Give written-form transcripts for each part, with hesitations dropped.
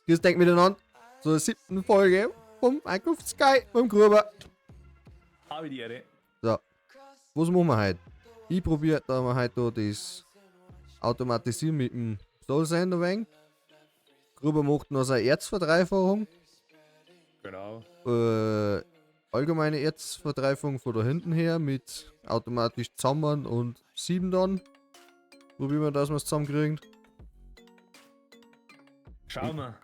Grüß dich miteinander zur siebten Folge vom Minecraft Sky mit dem Gruber. Habe die Ehre. So, was machen wir heute? Ich probiere da mal heute da das Automatisieren mit dem Soul Sand ein wenig. Gruber macht noch seine Erzverdreifachung. Genau. Allgemeine Erzverdreifachung von da hinten her mit automatisch Zammern und 7 dann. Probieren wir, dass wir es zusammenkriegen. Schauen wir.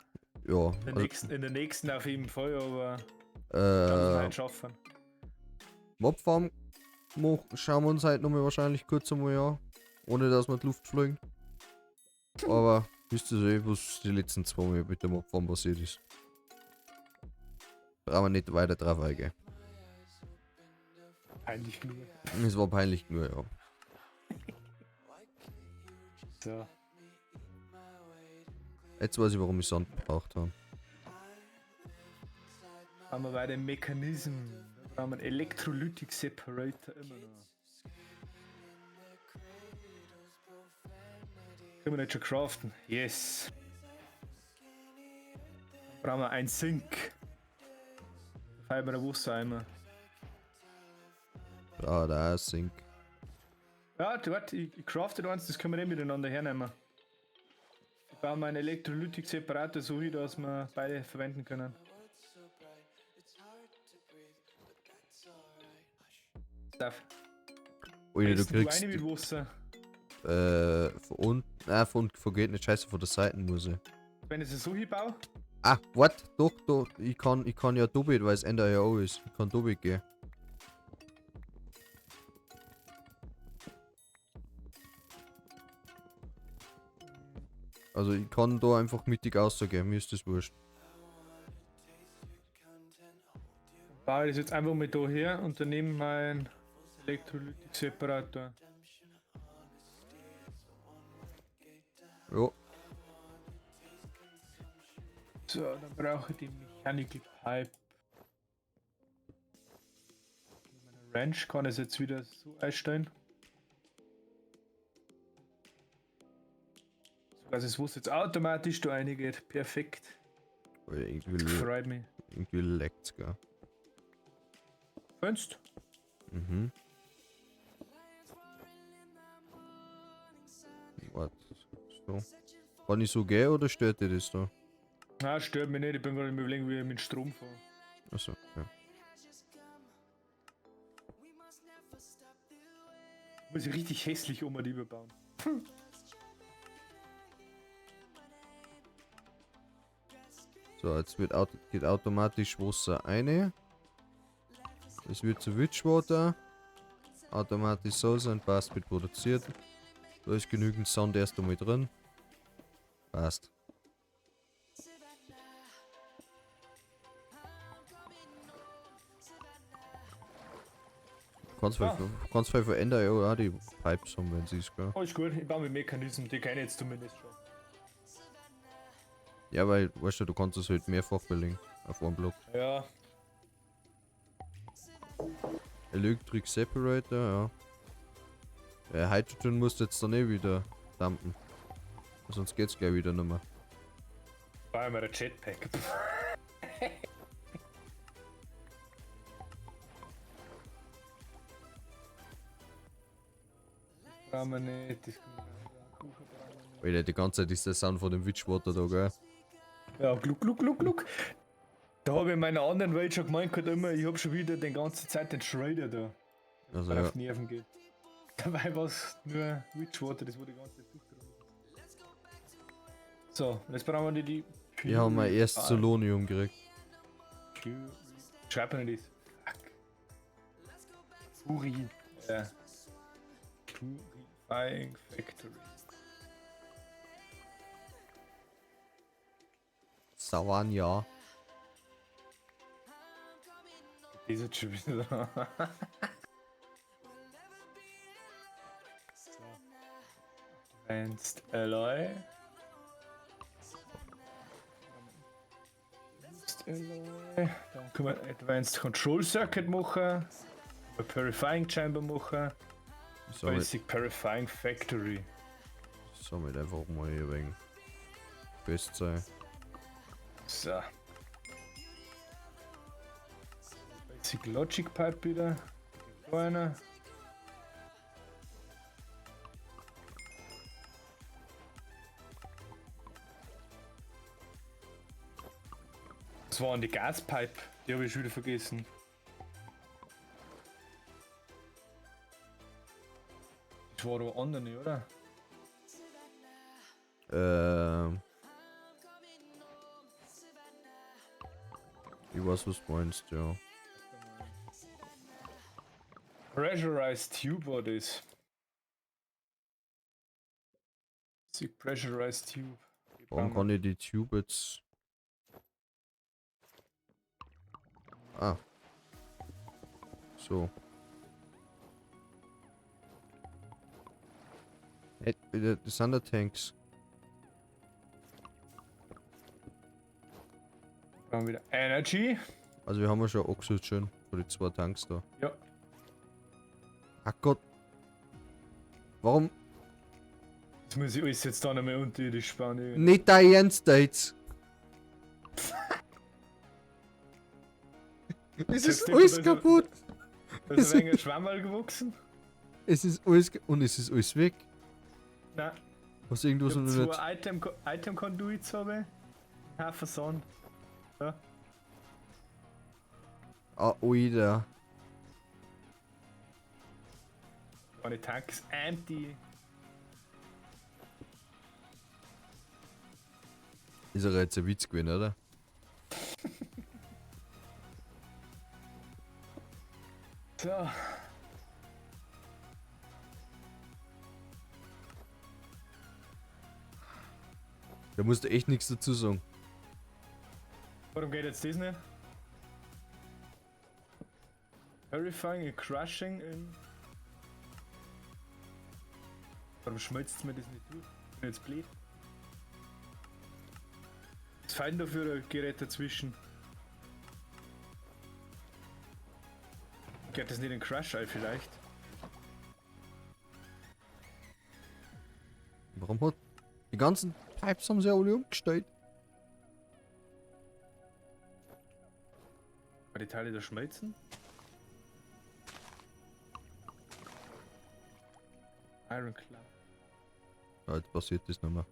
Ja, In, also, in der nächsten auf jeden Fall, aber kann es schaffen. Mobfarm schauen wir uns heute nochmal wahrscheinlich kurz einmal an. Ohne dass wir die Luft fliegen. Aber wisst ihr eh, was die letzten 2 Mal mit der Mobfarm passiert ist. Brauchen wir nicht weiter drauf eingehen. Peinlich genug. Es war peinlich genug, ja. So. Jetzt weiß ich, warum ich Sand gebraucht habe. Haben wir bei dem Mechanism. Da brauchen wir einen Electrolytic Separator immer noch. Können wir nicht schon craften? Yes. Brauchen wir ein Sink. Da fällt mir der Wassereimer. Ah, da ist Sink. Ja, warte, ich crafte eins, das können wir eh miteinander hernehmen. Ich baue mal einen Electrolytic Separator so hin, dass wir beide verwenden können. Darf. Alter, du kriegst eine mit Wasser? Von unten. Nein, von, von geht nicht scheiße, von der Seite muss ich. Wenn ich es so hinbaue? Ah, warte, doch, doch, ich kann ja doppelt, weil es Ender ja auch ist. Ich kann doppelt gehen. Also ich kann da einfach mittig rausgehen, mir ist das wurscht. Baue ich das jetzt einfach mal da her und dann nehme mein Electrolytic Separator. Jo. So, dann brauche ich die Mechanical Pipe. Mit meiner Wrench kann ich es jetzt wieder so einstellen. So, dass es Wasser jetzt automatisch da reingeht. Perfekt. Oh ja, Das freut mich. irgendwie leckt's, gell. Findest? Mhm. Warte, so. Kann ich so gehen oder stört dir das da? Nein, stört mich nicht. Ich bin gerade im Überlegen, wie ich mit Strom fahre. Achso, ja. Muss ich richtig hässlich um die überbauen. So, jetzt geht automatisch Wasser rein. Es wird zu Witchwater. Automatisch Soul Sand, passt, wird produziert. Da ist genügend Sand erst einmal drin. Passt. Kannst vielleicht verändern, ja, auch die Pipes haben, wenn sie es, gell? Alles gut, ich baue mit Mechanismen, die kenne ich jetzt zumindest schon. Ja, weil, weißt du, du kannst es halt mehrfach belegen auf einem Block. Ja. Electric Separator, ja. Ja, Hydrogen musst du jetzt dann eh wieder dumpen. Sonst geht's gleich wieder nicht mehr. Bauen wir ein Jetpack. Das brauchen wir nicht, das können wir nicht. Alter, die ganze Zeit ist der Sound von dem Witchwater da, gell? Ja, gluck, gluck, gluck, gluck. Da habe ich in meiner anderen Welt schon gemeint, immer, ich hab schon wieder die ganze Zeit den Shredder da. Also, weil ja. auf die Nerven geht. Dabei war es nur Witchwater, das wo die ganze Zeit durchgerannt ist. So, jetzt brauchen wir die. Wir haben mal erst Solonium gekriegt. Schreib mir das. Fuck. Puri. Ja. Purifying Factory. Savanja. Das ist jetzt schon wieder da. So. Advanced Alloy. Advanced Alloy. Dann können wir Advanced Control Circuit machen. Wir Purifying Chamber machen. Basic Purifying Factory. Somit einfach mal hier wegen Best sein. So. Basic Logic Pipe wieder. Da einer. Das war die Gaspipe, die habe ich schon wieder vergessen. Das war doch andere, oder? Ich weiß, was du meinst, ja. Pressurized Tube war das. Basic Pressurized Tube. Warum kann ich die Tube jetzt... Ah. So. Hey, das sind ja Tanks. Dann wieder Energy. Also wir haben ja schon Oxygen für die zwei Tanks da. Ja. Ach Gott. Warum? Das muss ich alles jetzt da nochmal unterirdisch bauen. irgendwie. Nicht dein Ernst jetzt. Es ist alles kaputt. Da ist ein wenig ein Schwammerl gewachsen. Es ist alles und es ist alles weg. Nein. Was irgendwas Ich hab noch nicht. zwei Item Conduits habe ich. Haufen Sand. Ja. Ah, Alter. Meine Tank ist empty. Ist ja jetzt ein Witz gewesen, oder? So. Da musst du echt nichts dazu sagen. Warum geht jetzt das nicht? Purifying and Crushing in. Warum schmilzt mir das nicht durch? Ich bin jetzt blöd. Was fehlt denn da für ein Gerät dazwischen? Geht das nicht in Crush ein vielleicht? Warum hat. Die ganzen Pipes haben sie ja alle umgestellt. Weil die Teile da schmelzen? Iron Club. Ja, jetzt passiert das nicht mehr.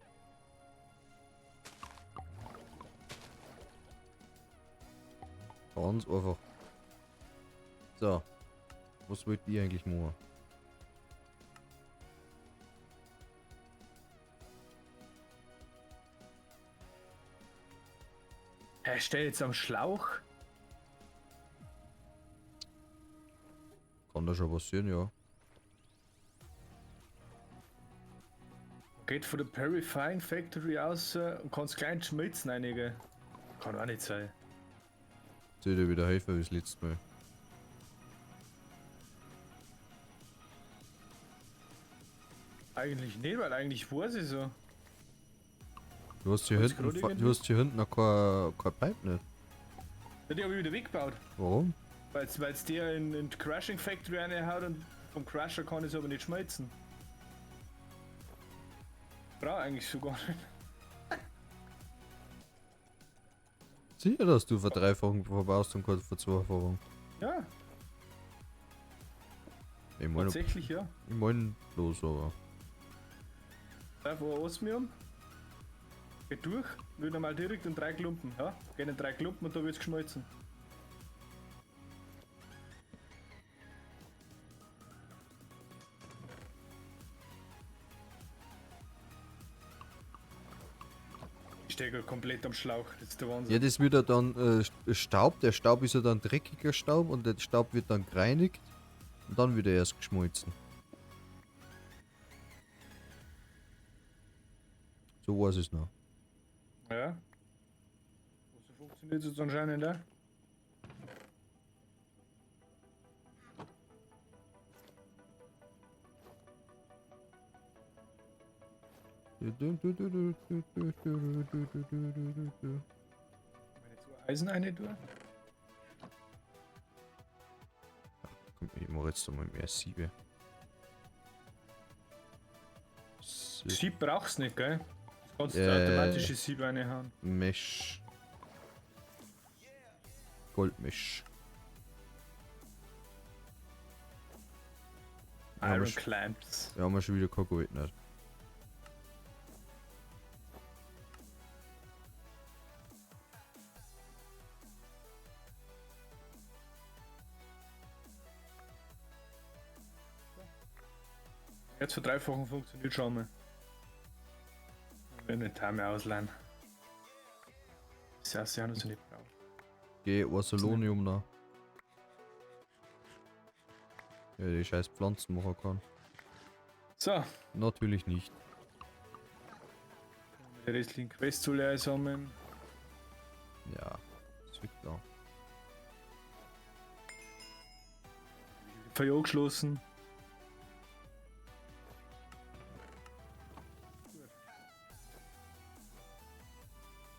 Ganz einfach. So. Was wollt ihr eigentlich machen? Er steht jetzt am Schlauch. Kann da schon passieren, ja. Geht von der Purifying Factory aus und kannst klein schmelzen einige. Kann auch nicht sein. Soll ich dir wieder helfen wie das letzte Mal? Eigentlich nicht, weil eigentlich weiß ich so. Du hast hier Hat's hinten, grad irgendwie- du hast hier hinten noch kein Pipe nicht. Ja, die habe ich wieder weggebaut. Warum? Weil's der in die Crushing Factory reinhaut und vom Crusher kann ich es aber nicht schmelzen. Brauch eigentlich so gar nicht. Sicher, dass du Verdreifachung verbaust und keine Verzweifachung. Ja, Ich meine, tatsächlich ja. ich mein bloß, aber. Einfach Osmium. Geht durch, wird nochmal direkt in 3 Klumpen. Ja, geht in 3 Klumpen und da wird's geschmolzen. Ich stehe komplett am Schlauch, das ist der Wahnsinn. Ja, das wird ja dann Staub. Der Staub ist ja dann dreckiger Staub und der Staub wird dann gereinigt und dann wird er erst geschmolzen. So weiß ich es noch. Ja. So funktioniert es jetzt anscheinend auch. Meine zwei Eisen eine durch. Komm, ich mach jetzt einmal mehr Siebe. Sieb brauchst du nicht, gell? Das kannst du automatische Sieb reinhauen. Mesh. Goldmisch. Ja, Iron Clamps. Ja, haben wir schon wieder kein Gold nicht. Jetzt verdreifachen funktioniert schon mal. Inventar mehr ausleihen. Das ist ja noch so nicht brauchen. Geh, Arsolonium da. Ja, die scheiß Pflanzen machen kann. So. Natürlich nicht. Die restlichen Quests zu leer sammeln. Ja, das wird da. Feuer angeschlossen.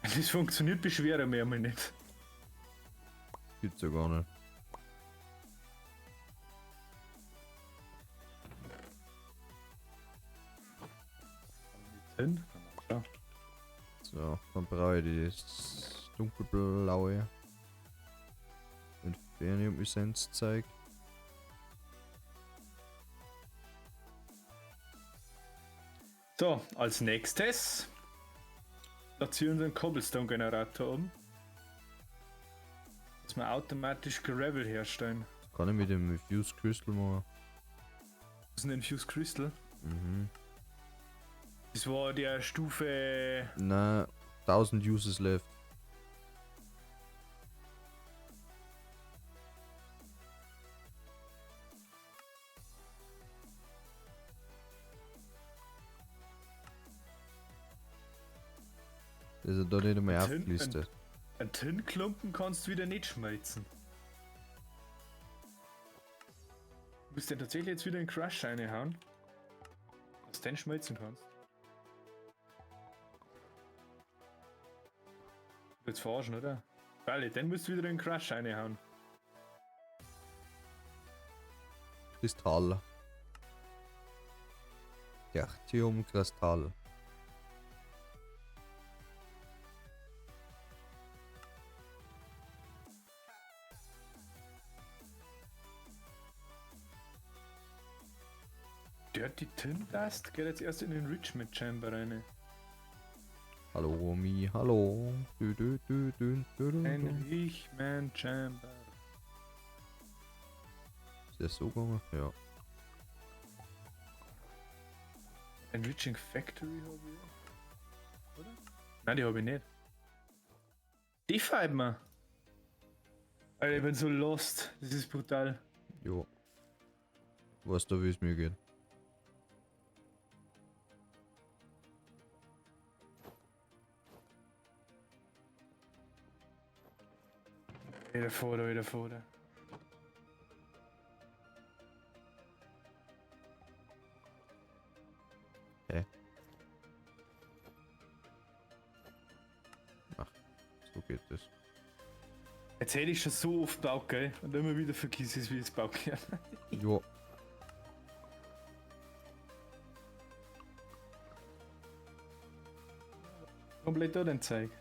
Das funktioniert, beschwere mich einmal nicht. Gibt's ja gar nicht. Hin? Ja. So, dann brauche ich das dunkelblaue Inferium Essenz Zeug. So, als nächstes platzieren wir einen Cobblestone-Generator um. Dass wir automatisch Gravel herstellen. Kann ich mit dem Infused Crystal machen? Was ist denn Infused Crystal? Mhm. Das war der Stufe. Na, 1000 Uses left. Das ist da nicht einmal aufgelistet. Ein Tinnklumpen kannst du wieder nicht schmelzen. Du musst den tatsächlich jetzt wieder in Crush reinhauen. Dass du den schmelzen kannst. Du willst verarschen, oder? Weil, den musst du wieder in Crush reinhauen. Kristall. Tertium Kristall. Dirty Tin Dust geht jetzt erst in den Enrichment Chamber rein. Hallo Romy, hallo. Du, du, du, du, du, du. Enrichment Chamber. Ist das so gegangen? Ja. Enriching Factory habe ich. Oder? Nein, die habe ich nicht. Die fällt mir. Alter, ich bin so lost. Das ist brutal. Jo. Weißt du, wie es mir geht? Wieder vor, wieder vor. Hä? Ach, so geht das. Jetzt hätte ich schon so oft gebaut, gell? Und immer wieder vergiss ich es, wie ich es gebaut habe. Jo. Komplett da den Zeug.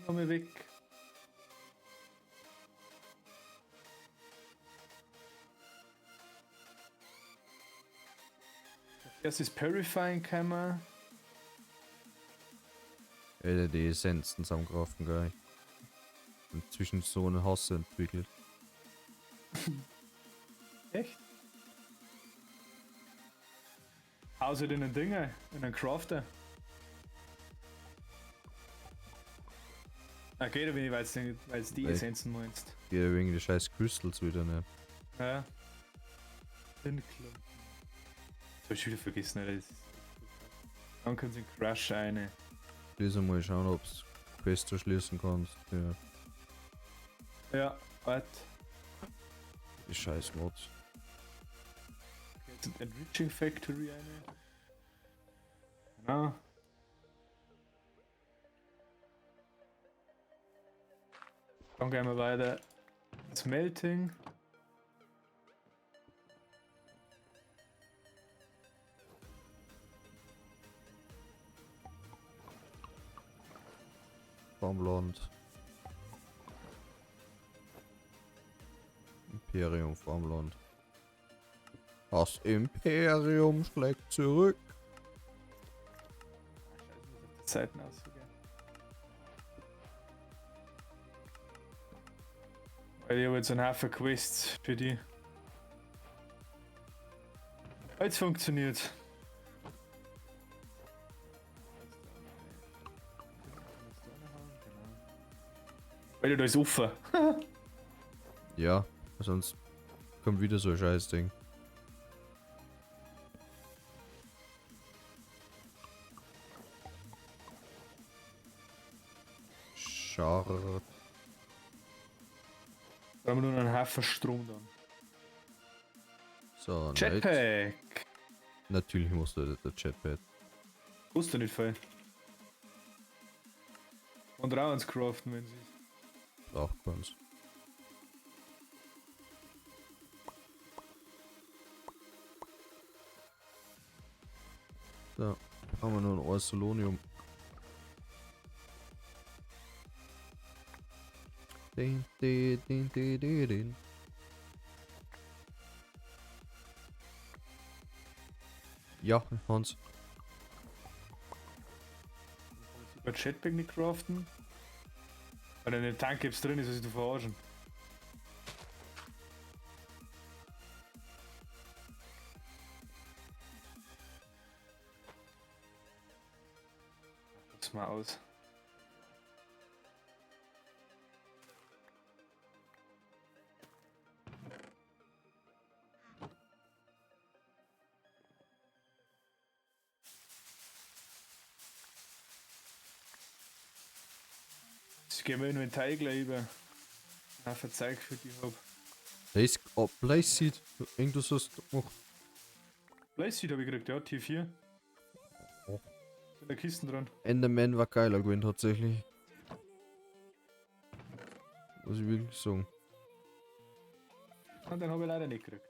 Nochmal weg. Das ist Purifying Kammer. Alter, die Essenzen zusammengeworfen, gell? Inzwischen so einen Hass entwickelt. Echt? Außer in den Dinger, in den Crafter. Ah, geht aber nicht, weil es die Essenzen meinst. Geht wegen die scheiß Crystals wieder, ne? Ja. Klumpen. Das hab ich wieder vergessen, Alter. Das ist dann können sie in Crush eine. Schließ mal schauen, ob's Quest schließen kannst. Ja. Ja, warte. Die scheiß Mods. Jetzt in Enriching Factory eine. Genau. Dann gehen wir weiter. Smelting. Farmland. Imperium Farmland. Das Imperium schlägt zurück. Scheiße, die Seiten ausgehen. Weil ich habe jetzt einen Haufen Quests für die. Jetzt funktioniert. Weil da ist offen. Ja, sonst kommt wieder so ein Scheißding. Schar. Da haben wir nur noch einen Haufen Strom dann. So, nice. Jetpack! Natürlich musst du der Jetpack. Kostet nicht viel. Und auch eins craften, wenn sie. Braucht keins. So, haben wir nur ein Solonium. Din, din, din, din, din, din. Ja, Hans. Bei Jetpack nicht craften? Weil in dem Tank gibt's drin ist, was ich du verarschen. Pass mal aus. Jetzt gehen wir Inventar gleich über. Na, Verzeih für die hab. Place, oh, Place Seed. Irgendwas hast du gemacht. Blaze Seed hab ich gekriegt, ja, T4. Oh. Sind da Kisten dran. Enderman war geiler gewesen tatsächlich. Muss ich wirklich sagen. Und den habe ich leider nicht gekriegt.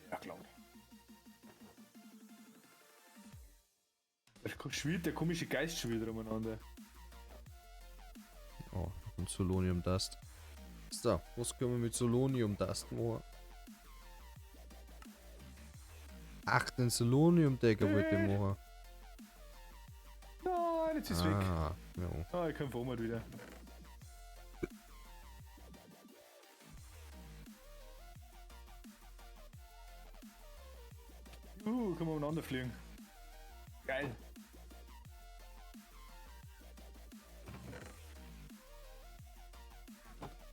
Ja, klar. Da schwirrt der komische Geist schon wieder umeinander. Oh, und Solonium Dust. So, was können wir mit Solonium Dust machen? Ach, den Solonium Dagger wollte ich machen. Nein, jetzt ist es weg. Ah, ja. Ah, ich kann verhungert wieder. Können wir umeinander fliegen. Geil.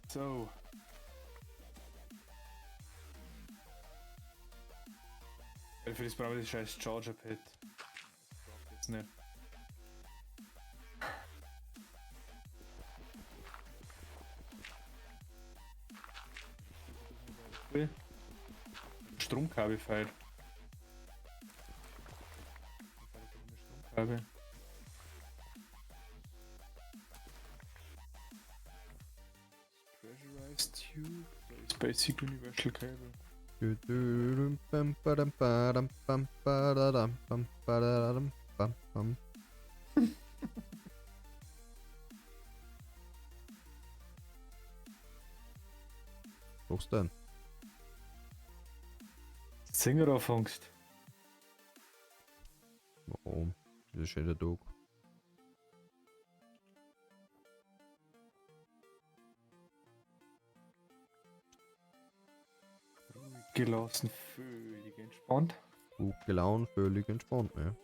So. Für das brauchen wir das scheiß Charger Pad. Das brauche ich jetzt nicht. Stromkabel fehlt. Stromkabel. Pressurized Tube. Da ist Basic Universal Cable. Was denn? Singer anfängst. Warum? Das ist ein schöner Tag. Ruhig gelassen, völlig entspannt. Gut gelaunt, völlig entspannt, ne?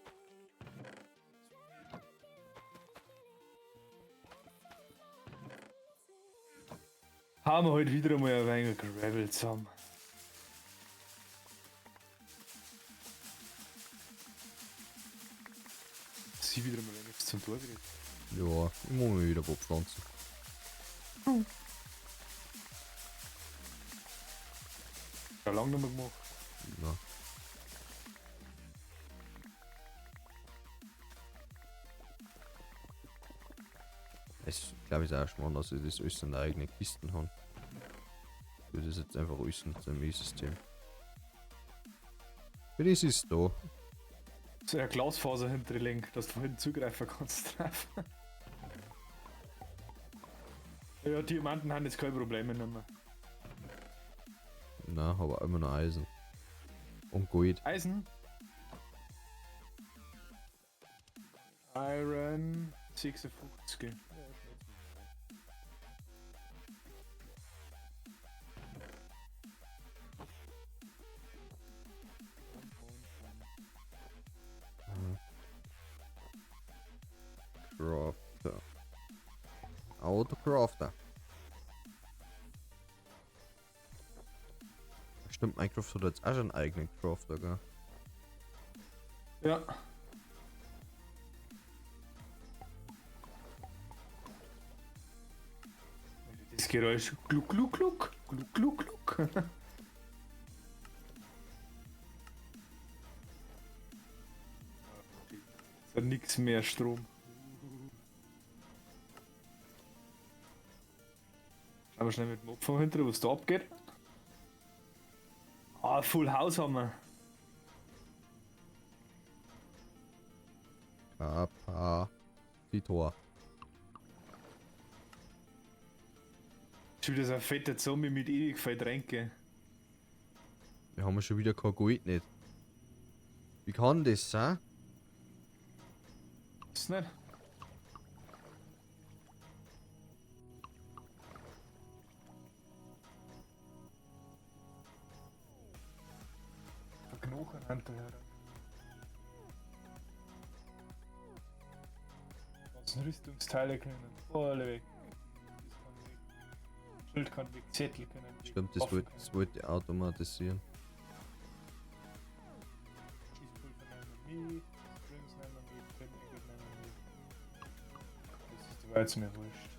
Haben wir heute wieder einmal ein wenig Gravel zusammen. Sie wieder mal nichts zum Tor gekriegt. Ja, ich muss mal wieder wo pflanzen. Ja, lange nicht mehr gemacht. Ja. Es glaube ich auch schon, dass ich das alles in der eigenen Kisten habe. Ich würde das jetzt einfach alles in seinem E-System. Für das ist da. So eine Glasfaser hinter Link, dass du von hinten zugreifen kannst drauf. Ja, Diamanten haben jetzt keine Probleme mehr. Na, aber immer noch Eisen. Und Gold. Eisen. Iron 56. Crafter. Autocrafter. Stimmt, Minecraft hat jetzt auch schon einen eigenen Crafter, gell? Ja. Das Geräusch gluck gluck gluck gluck gluck gluck. Es hat nichts mehr Strom. Schauen wir schnell mit dem Opfer hinter, was da abgeht. Ah, Full House haben wir. Kapazitor. Schon wieder so ein fetter Zombie mit ewig viel Tränke. Wir haben schon wieder kein Gold nicht. Wie kann das sein? Ist nicht? Knochen hinterher. Die ganzen Rüstungsteile können alle weg. Das kann weg. Schild kann weg, Zettel können weg. Stimmt, das Waffen wollte können das wollte ich automatisieren. Schießpulver nehmen wir mit, Strings nehmen wir mit, Tin Ingot nehmen wir mit. Das ist war jetzt mir wurscht.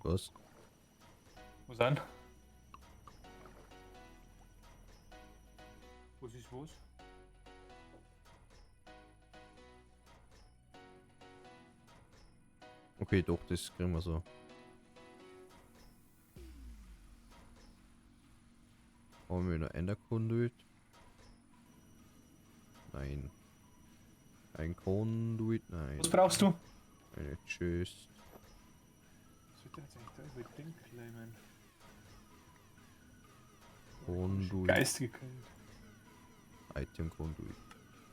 Was? Was an? Was ist was? Okay, doch, das kriegen wir so. Haben wir noch Ender Conduit? Nein. Ein Conduit? Nein. Was brauchst du? Eine Chest. Was wird denn jetzt eigentlich da über Ding claimen? Conduit. Geist gekillt. Item Conduit.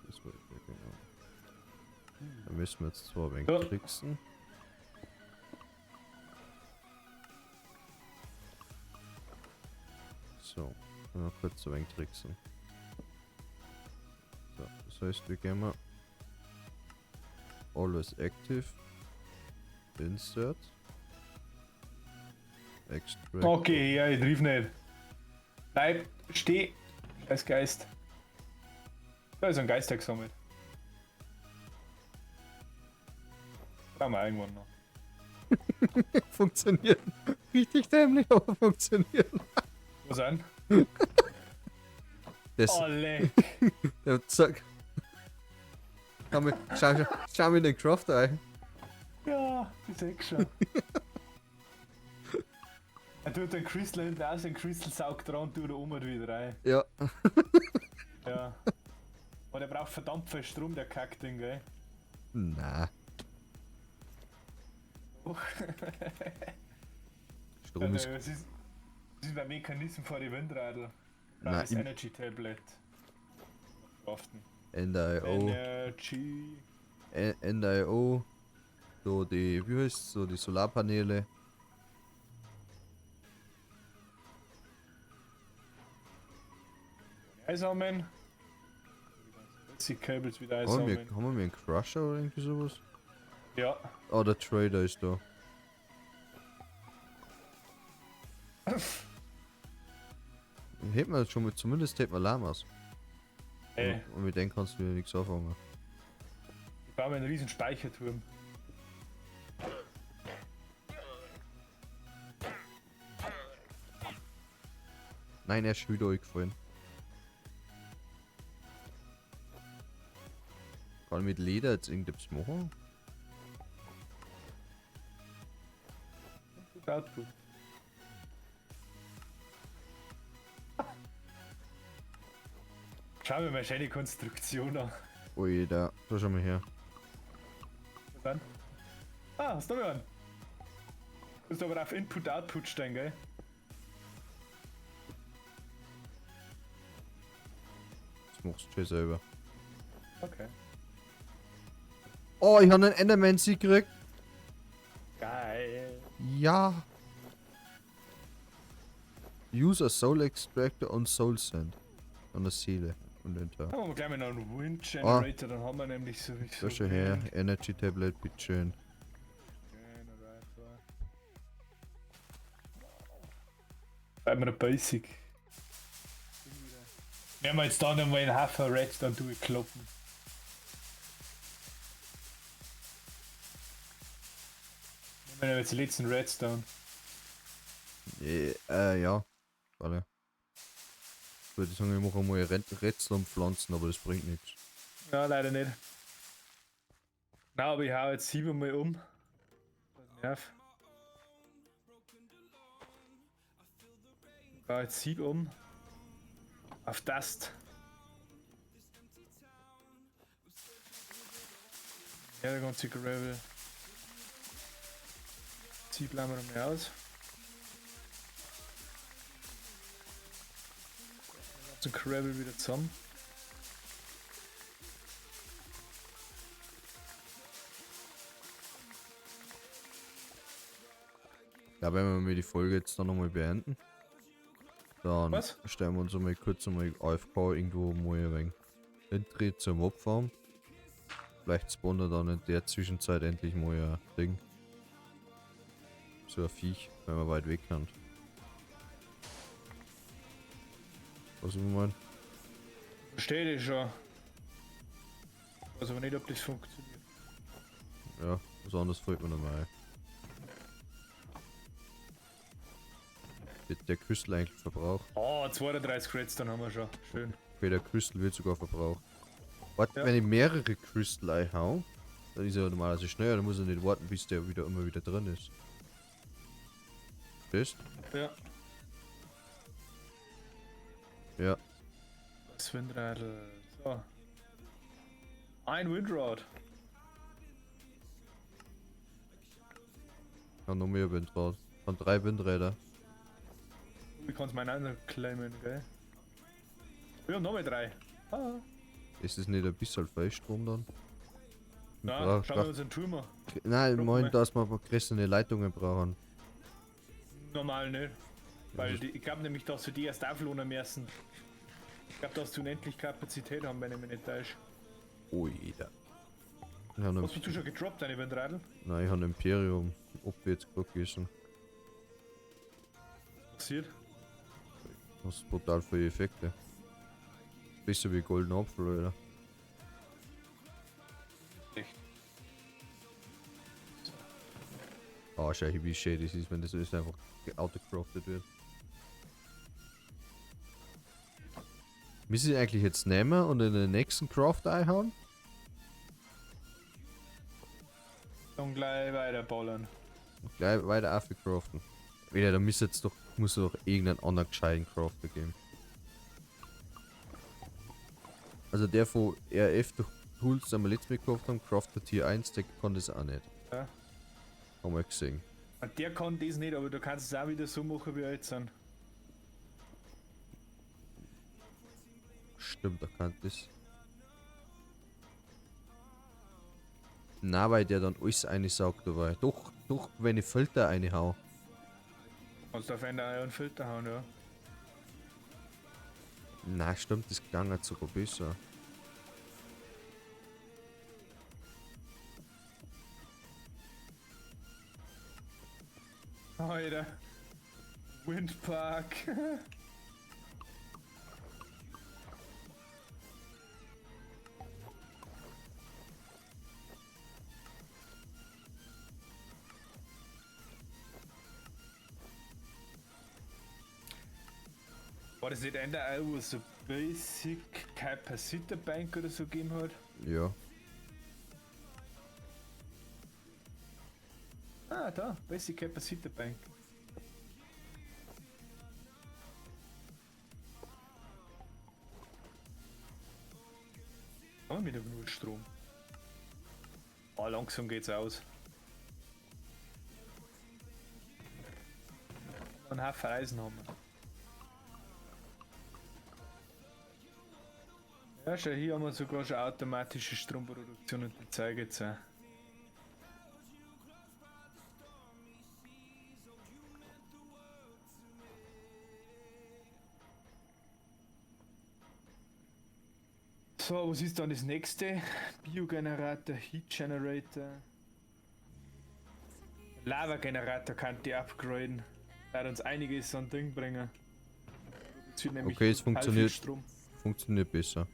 Das wollte ich, genau. Da müssen wir jetzt zwar ein wenig Ja. tricksen. So, mal kurz ein wenig tricksen. So, das heißt, wir gehen mal Always Active, Insert, Extract. Okay, ja, ich triff nicht. Bleib, steh! Scheiß Geist. Da ist ein Geister gesammelt. Brauchen wir irgendwann noch. Funktioniert. Richtig dämlich, aber funktioniert. Was an? Das, Oh, leck. der zack. Schau mir, schau mir den Crafter ein. Ja, ich seh schon. Er tut den Crystal hinten aus, den Crystal saugt dran und tut er um und wieder rein. Ja. Ja. Aber der braucht verdammt viel Strom, der Kackding, gell? Na. Oh. Strom ist. Das ist ein Mechanismus vor die Windradl. Nein, Das Energy Tablet. Craften. NIO. Energy. NIO. So die, wie heißt so die Solarpaneele. Einsammeln. Die ganzen Cables wieder Haben wir, einsammeln. haben wir einen Crusher oder irgendwie sowas? Ja. Oh, der Trader ist da. Hätten wir schon mit, zumindest hätten wir Lamas. Ey, Und mit denen kannst du ja nichts anfangen. ich baue mir einen riesen Speicherturm. Nein, er ist schon wieder gefallen. Kann ich mit Leder jetzt irgendetwas machen? Input, Output. Schau mir mal schöne Konstruktion an. Ui, da schau mal her. Was dann? Ah, hast du noch einen? Musst du aber auf Input, Output stehen, gell? Das machst du schon selber. Okay. Oh, ich habe einen Enderman Seed gekriegt. Geil. Ja. Use a Soul Extractor on Soul Sand. An der Seele. Und den Tag. Dann haben wir gleich mal noch einen Wind Generator, dann haben wir nämlich sowieso. Da schau her. Energy Tablet, bitteschön. Generator. Bleiben wir Basic. Werden wir jetzt da nochmal einen Haufen Redstone durchkloppen. Nehmen wir jetzt den letzten Redstone. Ja. Warte. Ich würde sagen, ich mache mal Redstone pflanzen, aber das bringt nichts. Ja, leider nicht. Na, aber ich hau jetzt 7 mal um. Nerv. Ich hau jetzt 7 um. Auf Dust. Ja, der ganze Gravel. 7 bleiben wir mal aus. Den ganzen Gravel wieder zusammen. Ja, wenn wir mal die Folge jetzt dann nochmal beenden. Dann Was? stellen wir uns einmal kurz einmal AFK irgendwo mal ein wenig Entry zum Mobfarm. Vielleicht spawnt er dann in der Zwischenzeit endlich mal ein Ding. So ein Viech, wenn man weit weg kann. Was ich meine? Verstehe ich schon. Weiß aber nicht, ob das funktioniert. Ja, was anderes fällt mir noch mal ein. Wird der Crystal eigentlich verbraucht? Oh, 32 Redstone haben wir schon. Schön. Okay, der Crystal wird sogar verbraucht. Warte, Ja. wenn ich mehrere Crystal einhau, dann ist er normalerweise schneller, dann muss er nicht warten, bis der wieder immer wieder drin ist. Verstehst? Ja. Ja. Das Windradl. So. Ein Windrad. Ich habe noch mehr Windrad. Von 3 Windräder. Ich kann es meinen anderen claimen, gell? Wir haben noch mal 3. Ah. Ist das nicht ein bisschen Fallstrom dann? Na, schauen wir uns einen Turm an. Nein, ich Guck meine, mal. dass wir größere Leitungen brauchen. Normal nicht. Weil die, ich glaube nämlich, dass du die erst auflohnen müssen. Ich glaube, dass du unendlich Kapazität haben, wenn ich mich nicht täusche. Oh, jeder. Ich hab Hast du schon gedroppt, deine Windradl? Nein, ich habe ein Imperium. Ob wir jetzt gerade gegessen. Was passiert? Das ist brutal viele Effekte. Besser wie goldener Apfel, oder? Echt? Ah, schau, wie schön das ist, wenn das alles einfach autocrafted wird. Müssen ich eigentlich jetzt nehmen und in den nächsten Craft einhauen? Dann gleich weiter ballern. Gleich weiter aufcraften. Wieder, da muss jetzt doch, muss doch irgendeinen anderen gescheiten Crafter geben. Also der von RF Tools, den wir letztes Mal gekauft haben, Crafter Tier 1, der kann das auch nicht. Ja. Haben wir gesehen. Und der kann das nicht, aber du kannst es auch wieder so machen wie jetzt sind. Stimmt, er kann das. Na, weil der dann alles einsaugt dabei. Doch, doch, wenn ich Filter reinhau. Kannst du auf einen einen Filter hauen, ja. Na, stimmt, das klang nicht sogar besser. Alter. Windpark. War das nicht einer, wo es so Basic Capacitor Bank oder so gegeben hat? Ja. Ah, da, Basic Capacitor Bank. Haben wir wieder genug Strom? Ah, langsam geht's aus. Einen Haufen Eisen haben wir. Ja, schau, hier haben wir sogar schon automatische Stromproduktion und die zeige jetzt auch. So, was ist dann das nächste? Biogenerator, Heat Generator. Lava Generator kann die upgraden. Da hat uns einiges an Ding bringen. Okay, es funktioniert. Strom. Funktioniert besser.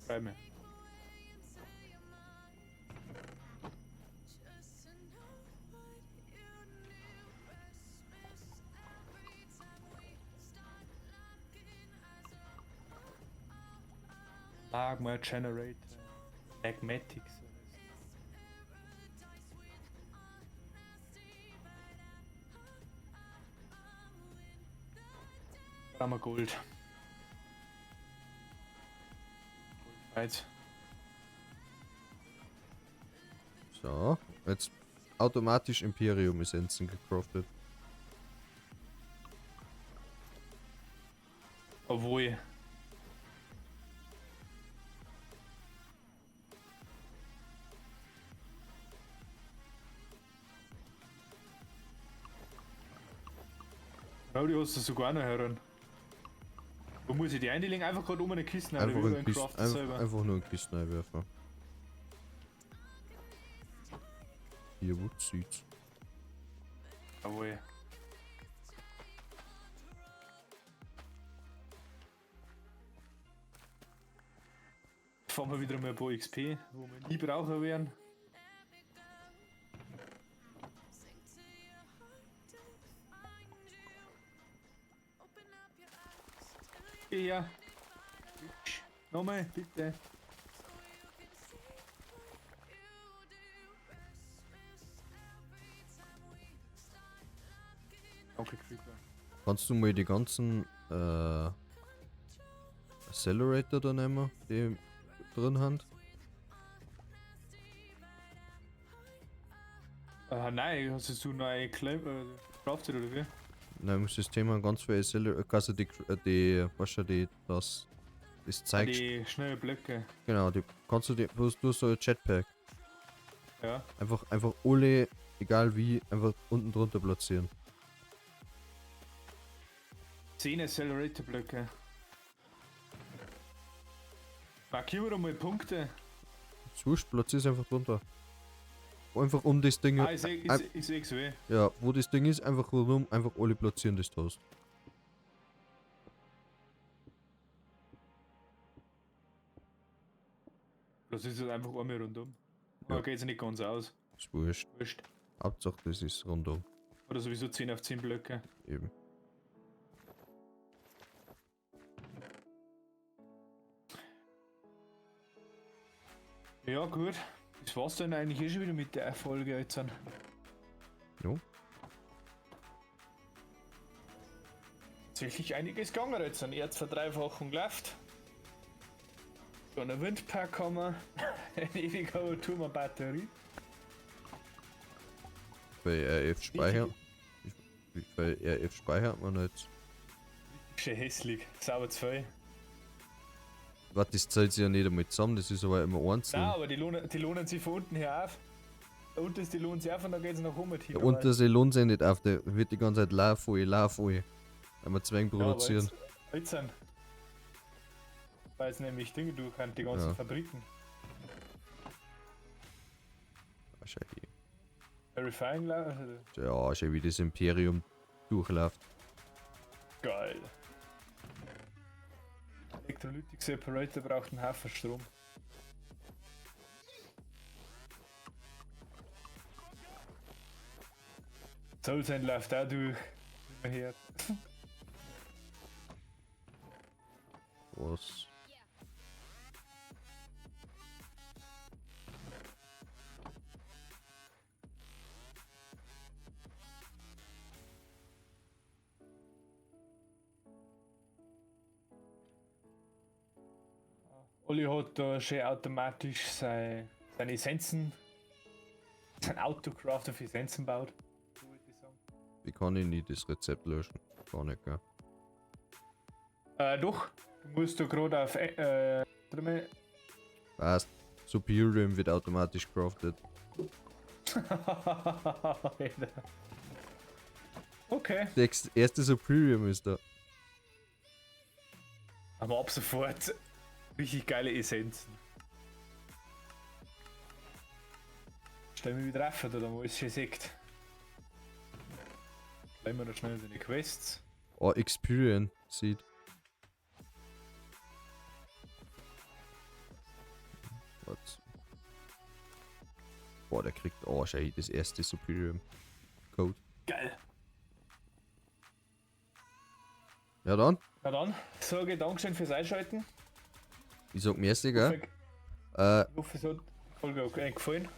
Freut mich. Magma Generator. Magmatics. Haben wir Gold. Gold. So, jetzt automatisch Imperium Essenzen gecraftet. Obwohl. Ja, die hast du sogar noch hören. Wo muss ich die einlegen? Einfach gerade um eine Kiste einfach, in Kisten, einfach nur in Kisten einwerfen. Hier, wo zieht's? Jawohl. Fahren wir wieder mal ein paar XP, wo wir nie brauchen werden. Ja. Nochmal, bitte. Okay, Creeper. Kannst du mal die ganzen Accelerator da nehmen, die drin haben? Nein, hast du neue gecraftet oder wie? Nein, im System haben ganz viele Accelerator, also die, weißt du, die, das zeigt. Die schnellen Blöcke. Genau, die kannst du, du hast so ein Jetpack. Ja. Einfach alle, egal wie, einfach unten drunter platzieren. 10 Accelerator-Blöcke. Markieren wir doch mal Punkte. Wurscht, platzier's einfach drunter. Einfach um das Ding. Ah, ich seh's weh. Ja, wo das Ding ist, einfach rundum, einfach alle platzieren, das du hast. Das ist halt einfach einmal rundum. Ja. Aber geht's nicht ganz aus. Ist wurscht. Wurscht. Hauptsache, das ist rundum. Oder sowieso 10 auf 10 Blöcke. Eben. Ja, gut. Das war's dann eigentlich eh schon wieder mit der Folge jetzt. Jo. Tatsächlich einiges gegangen jetzt. Erzverdreifachung läuft. Dann ein Windpark haben wir. Ein ewiger Turm an Batterie. Bei RF Speicher. Bei RF Speicher hat man jetzt. Schön hässlich. Sauber 2. Warte, das zählt sich ja nicht einmal zusammen, das ist aber immer einzeln. Nein, aber die lohnen sich von unten her auf. Da unten ist die lohnt sich auf und dann geht es nach oben hin. Der unterste lohnt sich nicht auf, der wird die ganze Zeit lauf, voll. Weil wir Zwang produzieren. Ja, jetzt sind. Weil es nämlich Dinge durch haben, die ganzen Fabriken. Wahrscheinlich. Verifying. Ja, schön wie das Imperium durchläuft. Geil. Electrolytic Separator braucht einen Haufen Strom. Soul Sand läuft auch durch. Wie man hört. Was? Olli hat da schön automatisch seine Essenzen, sein Autocrafter für Essenzen baut. So würde ich sagen. Wie kann ich nie das Rezept löschen? Gar nicht, gell? Doch, du musst da gerade auf. Warte mal. Passt. Superium wird automatisch crafted. Alter. Okay. Der erste Superium ist da. Aber ab sofort richtig geile Essenzen. Stell mich wieder auf, da wo es schon sieht. Bleiben wir noch schnell seine Quests. Oh, Experience sieht. Was? Boah, der kriegt. Oh, schau, das erste Superium Code. Geil. Ja dann, Na dann, sage ich Dankeschön fürs Einschalten. Ich sag merci, gell? Ich hoffe, es hat die Folge auch gefallen.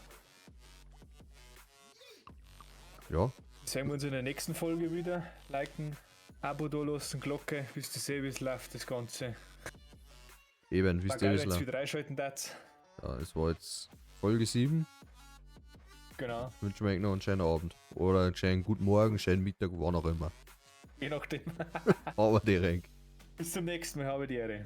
Ja. Sehen wir uns in der nächsten Folge wieder. Liken, Abo da lassen, Glocke, bis du siehst, wie es läuft, das Ganze. Eben, wisst ihr, wie es läuft. Wieder einschalten darfst. Ja, es war jetzt Folge 7. Genau. Wünschen wir euch noch einen schönen Abend. Oder einen schönen guten Morgen, schönen Mittag, wann auch immer. Je nachdem. Aber direkt. Bis zum nächsten Mal, habe die Ehre.